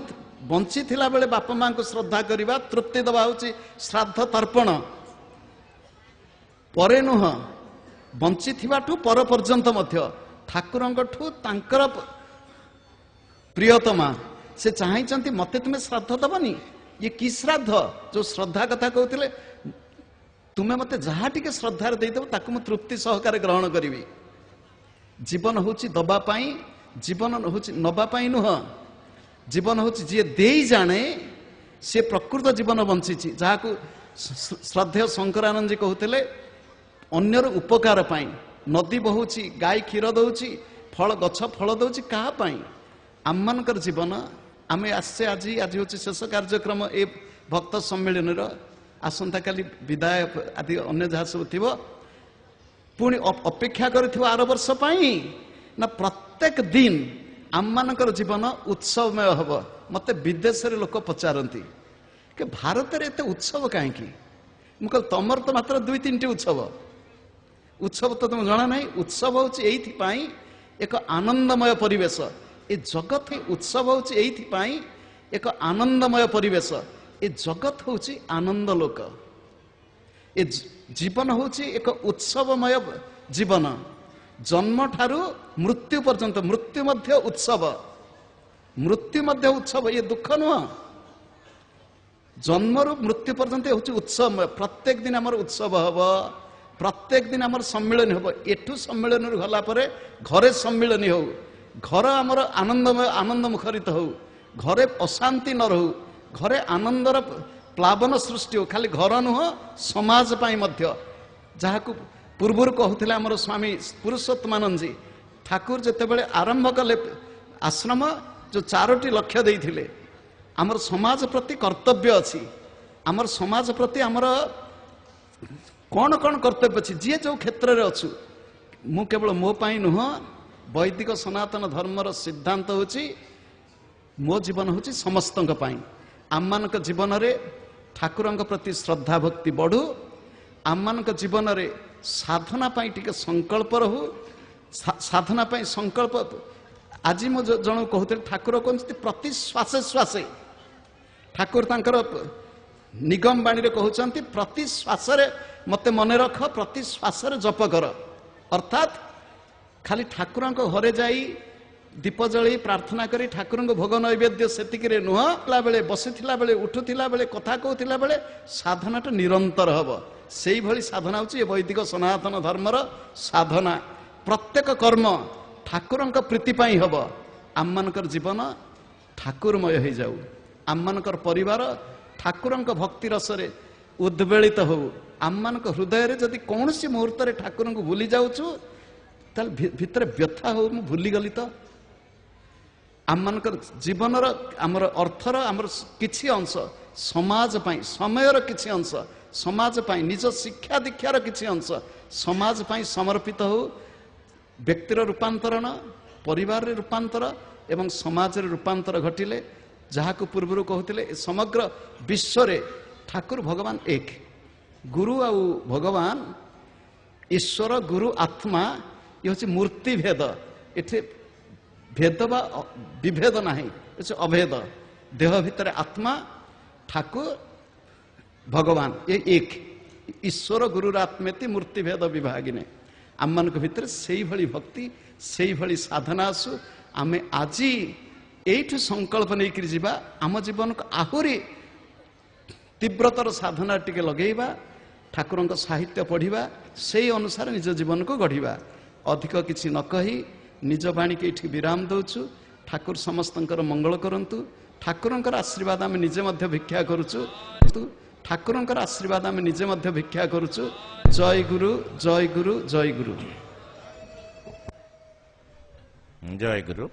ବଞ୍ଚିଥିଲା ବେଳେ ବାପା ମାଙ୍କୁ ଶ୍ରଦ୍ଧା କରିବା, ତୃପ୍ତି ଦେବା ହେଉଛି ଶ୍ରାଦ୍ଧ ତର୍ପଣ। ପରେ ନୁହଁ, ବଞ୍ଚିଥିବାଠୁ ପର ପର୍ଯ୍ୟନ୍ତ ମଧ୍ୟ ଠାକୁରଙ୍କଠୁ ତାଙ୍କର ପ୍ରିୟତମା ସେ ଚାହିଁଛନ୍ତି ମତେ ତୁମେ ଶ୍ରାଦ୍ଧ ଦବନି। ଇଏ କି ଶ୍ରାଦ୍ଧ? ଯୋଉ ଶ୍ରଦ୍ଧା କଥା କହୁଥିଲେ, ତୁମେ ମତେ ଯାହା ଟିକେ ଶ୍ରଦ୍ଧାରେ ଦେଇଦେବ ତାକୁ ମୁଁ ତୃପ୍ତି ସହକାରେ ଗ୍ରହଣ କରିବି। ଜୀବନ ହେଉଛି ଦବା ପାଇଁ, ଜୀବନ ହେଉଛି ନବା ପାଇଁ ନୁହଁ। ଜୀବନ ହେଉଛି ଯିଏ ଦେଇ ଜାଣେ ସେ ପ୍ରକୃତ ଜୀବନ ବଞ୍ଚିଛି। ଯାହାକୁ ଶ୍ରଦ୍ଧେୟ ଶଙ୍କରାନନ୍ଦଜୀ କହୁଥିଲେ ଅନ୍ୟର ଉପକାର ପାଇଁ। ନଦୀ ବହୁଛି, ଗାଈ କ୍ଷୀର ଦଉଛି, ଫଳ ଗଛ ଫଳ ଦଉଛି, କାହା ପାଇଁ? ଆମମାନଙ୍କର ଜୀବନ ଆମେ ଆସିଛେ ଆଜି, ଆଜି ହେଉଛି ଶେଷ କାର୍ଯ୍ୟକ୍ରମ ଏ ଭକ୍ତ ସମ୍ମିଳନୀର। ଆସନ୍ତାକାଲି ବିଦାୟ ଆଦି ଅନ୍ୟ ଯାହା ସବୁ ଥିବ। ପୁଣି ଅପେକ୍ଷା କରିଥିବ ଆର ବର୍ଷ ପାଇଁ ନା? ପ୍ରତ୍ୟେକ ଦିନ ଆମମାନଙ୍କର ଜୀବନ ଉତ୍ସବମୟ ହବ। ମତେ ବିଦେଶରେ ଲୋକ ପଚାରନ୍ତି କି ଭାରତରେ ଏତେ ଉତ୍ସବ କାହିଁକି? ମୁଁ କହିଲି ତମର ତ ମାତ୍ର 2-3ଟି ଉତ୍ସବ, ଉତ୍ସବ ତ ତମକୁ ଜଣା ନାହିଁ। ଉତ୍ସବ ହେଉଛି ଏଇଥିପାଇଁ ଏକ ଆନନ୍ଦମୟ ପରିବେଶ। ଏ ଜଗତ ଉତ୍ସବ ହେଉଛି ଏଇଥିପାଇଁ ଏକ ଆନନ୍ଦମୟ ପରିବେଶ। ଏ ଜଗତ ହେଉଛି ଆନନ୍ଦ ଲୋକ। ଏ ଜୀବନ ହେଉଛି ଏକ ଉତ୍ସବମୟ ଜୀବନ। ଜନ୍ମ ଠାରୁ ମୃତ୍ୟୁ ପର୍ଯ୍ୟନ୍ତ, ମୃତ୍ୟୁ ମଧ୍ୟ ଉତ୍ସବ, ମୃତ୍ୟୁ ମଧ୍ୟ ଉତ୍ସବ। ଇଏ ଦୁଃଖ ନୁହଁ। ଜନ୍ମରୁ ମୃତ୍ୟୁ ପର୍ଯ୍ୟନ୍ତ ହେଉଛି ଉତ୍ସବ। ପ୍ରତ୍ୟେକ ଦିନ ଆମର ଉତ୍ସବ ହବ, ପ୍ରତ୍ୟେକ ଦିନ ଆମର ସମ୍ମିଳନୀ ହବ। ଏଠୁ ସମ୍ମିଳନୀରୁ ଗଲା ପରେ ଘରେ ସମ୍ମିଳନୀ ହଉ, ଘର ଆମର ଆନନ୍ଦମୟ ଆନନ୍ଦ ମୁଖରିତ ହଉ, ଘରେ ଅଶାନ୍ତି ନ ରହୁ, ଘରେ ଆନନ୍ଦର ପ୍ଲାବନ ସୃଷ୍ଟି ହଉ। ଖାଲି ଘର ନୁହଁ, ସମାଜ ପାଇଁ ମଧ୍ୟ। ଯାହାକୁ ପୂର୍ବରୁ କହୁଥିଲେ ଆମର ସ୍ୱାମୀ ପୁରୁଷୋତ୍ତମାନନ୍ଦଜୀ, ଠାକୁର ଯେତେବେଳେ ଆରମ୍ଭ କଲେ ଆଶ୍ରମ, ଯୋଉ 4ଟି ଲକ୍ଷ୍ୟ ଦେଇଥିଲେ, ଆମର ସମାଜ ପ୍ରତି କର୍ତ୍ତବ୍ୟ ଅଛି, ଆମର ସମାଜ ପ୍ରତି ଆମର କ'ଣ କ'ଣ କର୍ତ୍ତବ୍ୟ ଅଛି, ଯିଏ ଯୋଉ କ୍ଷେତ୍ରରେ ଅଛୁ। ମୁଁ କେବଳ ମୋ ପାଇଁ ନୁହଁ, ବୈଦିକ ସନାତନ ଧର୍ମର ସିଦ୍ଧାନ୍ତ ହେଉଛି ମୋ ଜୀବନ ହେଉଛି ସମସ୍ତଙ୍କ ପାଇଁ। ଆମମାନଙ୍କ ଜୀବନରେ ଠାକୁରଙ୍କ ପ୍ରତି ଶ୍ରଦ୍ଧା ଭକ୍ତି ବଢ଼ୁ, ଆମମାନଙ୍କ ଜୀବନରେ ସାଧନା ପାଇଁ ଟିକେ ସଂକଳ୍ପ ରହୁ। ସାଧନା ପାଇଁ ସଂକଳ୍ପ। ଆଜି ମୁଁ ଜଣକୁ କହୁଥିଲି, ଠାକୁର କହୁଛନ୍ତି ପ୍ରତି ଶ୍ୱାସେ ଶ୍ୱାସେ, ଠାକୁର ତାଙ୍କର ନିଗମ ବାଣୀରେ କହୁଛନ୍ତି ପ୍ରତି ଶ୍ୱାସରେ ମତେ ମନେ ରଖ, ପ୍ରତି ଶ୍ୱାସରେ ଜପ କର। ଅର୍ଥାତ୍ ଖାଲି ଠାକୁରଙ୍କ ଘରେ ଯାଇ ଦୀପ ଜଳେଇ ପ୍ରାର୍ଥନା କରି ଠାକୁରଙ୍କୁ ଭୋଗ ନୈବେଦ୍ୟ ସେତିକିରେ ନୁହଁ, ବେଳେ ବସିଥିଲା ବେଳେ, ଉଠୁଥିଲା ବେଳେ, କଥା କହୁଥିଲା ବେଳେ ସାଧନାଟା ନିରନ୍ତର ହବ। ସେଇଭଳି ସାଧନା ହେଉଛି ଏ ବୈଦିକ ସନାତନ ଧର୍ମର ସାଧନା। ପ୍ରତ୍ୟେକ କର୍ମ ଠାକୁରଙ୍କ ପ୍ରୀତି ପାଇଁ ହବ। ଆମମାନଙ୍କର ଜୀବନ ଠାକୁରମୟ ହେଇଯାଉ, ଆମମାନଙ୍କର ପରିବାର ଠାକୁରଙ୍କ ଭକ୍ତି ରସରେ ଉଦ୍ବେଳିତ ହଉ। ଆମମାନଙ୍କ ହୃଦୟରେ ଯଦି କୌଣସି ମୁହୂର୍ତ୍ତରେ ଠାକୁରଙ୍କୁ ଭୁଲି ଯାଉଛୁ, ତାହେଲେ ଭିତରେ ବ୍ୟଥା ହଉ, ମୁଁ ଭୁଲିଗଲି ତ। ଆମମାନଙ୍କର ଜୀବନର, ଆମର ଅର୍ଥର, ଆମର କିଛି ଅଂଶ ସମାଜ ପାଇଁ, ସମୟର କିଛି ଅଂଶ ସମାଜ ପାଇଁ, ନିଜ ଶିକ୍ଷା ଦୀକ୍ଷାର କିଛି ଅଂଶ ସମାଜ ପାଇଁ ସମର୍ପିତ ହଉ। ବ୍ୟକ୍ତିର ରୂପାନ୍ତରଣ, ପରିବାରରେ ରୂପାନ୍ତର ଏବଂ ସମାଜରେ ରୂପାନ୍ତର ଘଟିଲେ, ଯାହାକୁ ପୂର୍ବରୁ କହୁଥିଲେ ସମଗ୍ର ବିଶ୍ୱରେ ଠାକୁର ଭଗବାନ ଏକ, ଗୁରୁ ଆଉ ଭଗବାନ, ଈଶ୍ୱର ଗୁରୁ ଆତ୍ମା, ଇଏ ହେଉଛି ମୂର୍ତ୍ତି ଭେଦ। ଏଠି ଭେଦ ବା ବିଭେଦ ନାହିଁ, ହେଉଛି ଅଭେଦ। ଦେହ ଭିତରେ ଆତ୍ମା, ଠାକୁର, ଭଗବାନ ଏ ଏକ। ଈଶ୍ୱର ଗୁରୁର ଆତ୍ମେତି ମୂର୍ତ୍ତିଭେଦ ବିଭାଗିନେ। ଆମମାନଙ୍କ ଭିତରେ ସେଇଭଳି ଭକ୍ତି, ସେଇଭଳି ସାଧନା ଆସୁ। ଆମେ ଆଜି ଏଇଠୁ ସଂକଳ୍ପ ନେଇକରି ଯିବା, ଆମ ଜୀବନକୁ ଆହୁରି ତୀବ୍ରତର ସାଧନା ଟିକେ ଲଗେଇବା, ଠାକୁରଙ୍କ ସାହିତ୍ୟ ପଢ଼ିବା, ସେଇ ଅନୁସାରେ ନିଜ ଜୀବନକୁ ଗଢ଼ିବା। ଅଧିକ କିଛି ନ କହି ନିଜ ବାଣୀକି ଏଇଠି ବିରାମ ଦେଉଛୁ। ଠାକୁର ସମସ୍ତଙ୍କର ମଙ୍ଗଳ କରନ୍ତୁ। ଠାକୁରଙ୍କର ଆଶୀର୍ବାଦ ଆମେ ନିଜେ ମଧ୍ୟ ଭିକ୍ଷା କରୁଛୁ। ଠାକୁରଙ୍କର ଆଶୀର୍ବାଦ ଆମେ ନିଜେ ମଧ୍ୟ ଭିକ୍ଷା କରୁଛୁ। ଜୟ ଗୁରୁ, ଜୟ ଗୁରୁ, ଜୟ ଗୁରୁ, ଜୟ ଗୁରୁ।